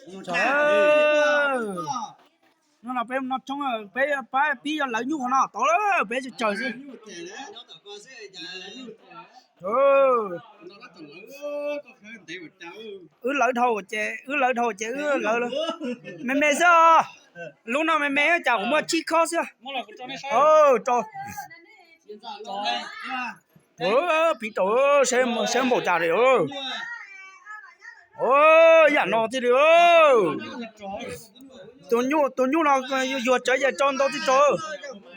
Hnub no peb no tshoob, peb pab pib yog lawv nyuj qhov no tod lawm, peb tsaws xwb. Wb lawv dhau ces, wb lawv dhau ces wb lawv, me me xwb os. Lub no me me cas kuv muaj tsib khob xwb. Piv rau, saib npaum cas li. Yam no thiaj li. Tus nyuj no yuag tsawv ces rau ntau thiaj rau.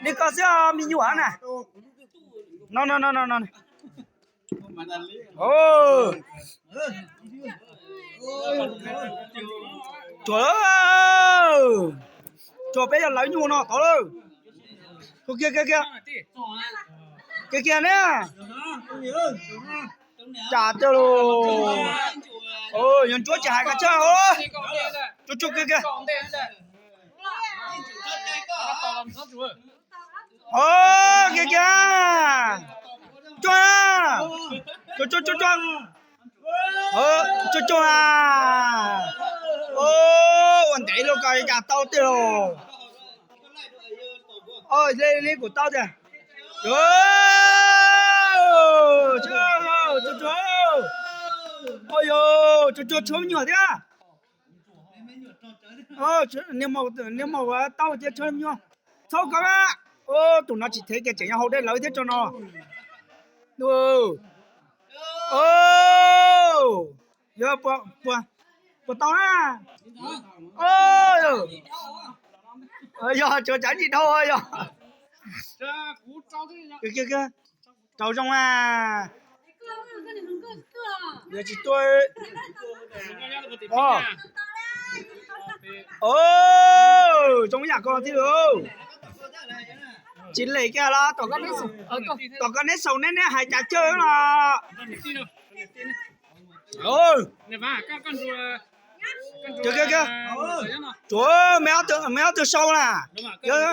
Li ko xwb os me nyuam na. No no no no no. Tsuas, tsuas peb yog lawv nyuj no tod lawm. Kiag kiag kiag kiag ne. Cas tiag los. Yog ntsuab tsis hais koj tsawg. Tsuag tsuag kiag kiag. Kiag kiag. Tsuag, tsuag tsuag tsuag. Tsuag tsuag a. Ua ntev luaj ko cas tau tiag los. Li kuv tau tiag. Tsuag tsuag, tsuag tsuag tshuab me nyuam thiab. Niag maum tau tias tshuab me nyuam. Txhob kov. Tus no tsis thev kiag tseem yog hau dej lawv thiab tso no. Yog puas tau na. Yog tsuas cav tsis dhau yog. Rau zoo a. Yog tsis tuaj. Zoo yam ko thiab. Tsis lem kiag los tom koj neb xaus neb neb hais cas cawg los. Tsuav, me ob tug sau na.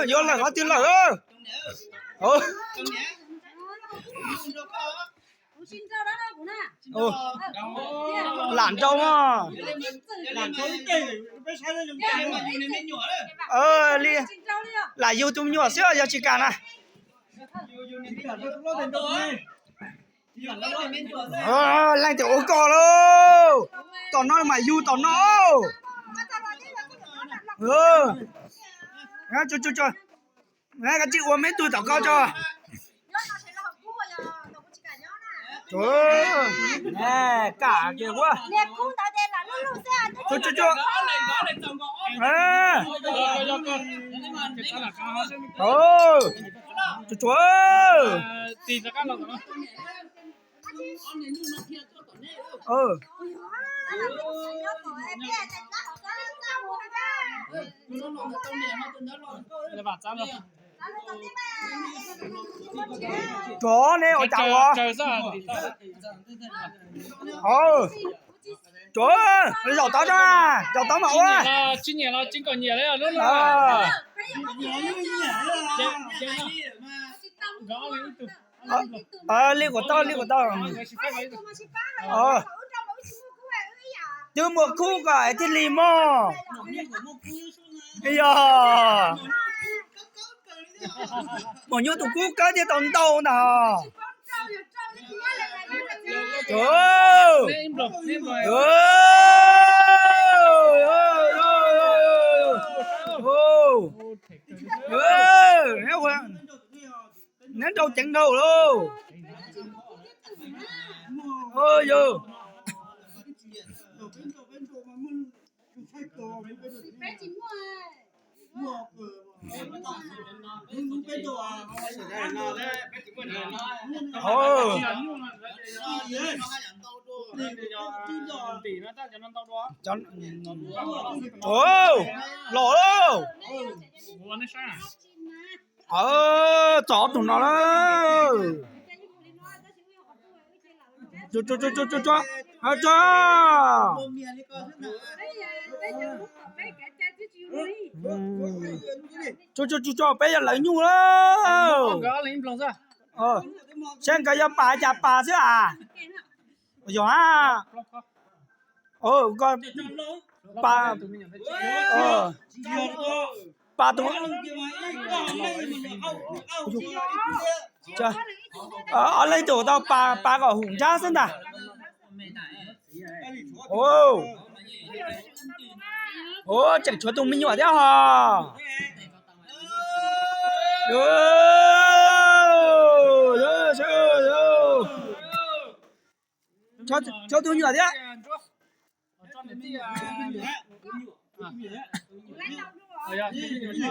Yuav lawm qhov twg lawm. Lam nrau. Li, lam yug tus me nyuam xwb yog tsis kam na. Leej twg ua koj lauj. Tom no mas yug tom no. Koj tsis ua me tug tom koj tso. Kam kiag ua. Tsuav, tsuav. Tsuav ne ua cas ua. Tsuav, zaum tod tso, zaum tod mas ua. Li kuv tau, li kuv tau. Twb muaj kub kom thiaj li mog. Yog maum nyuj tus kub kawg thiaj tau ntau ntag. Neb nrau ceev dhau lauj. Yog. Los lauj. Txog tus no lawm. Tso, tso, tso, tso, tso. Tso, tso, tso, peb yog lawv nyuj lawm. Saib nkawd yog pas cas pas xwb as. Yog a. Koj Pab, pab tus, ob leeg tus tau pab kom hum ntsab xwb ntag. Tseem tshuav tus me nyuam thiab hos. Tshuav tus me nyuam thiab.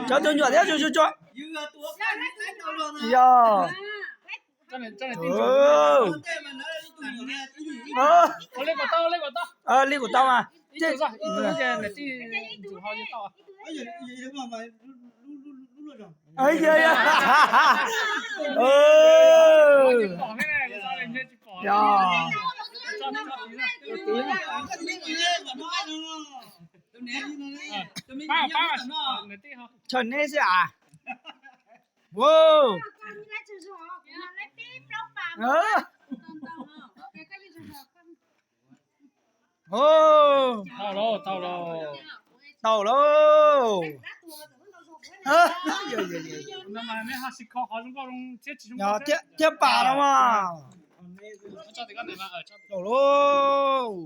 Tshuav tus me nyuam thiab, tsuag tsuag tsuag. Yog. Li kuv tau mas. Chaw neb xwb as. Tau lauj. Thiab pam no mas. Tau lauj.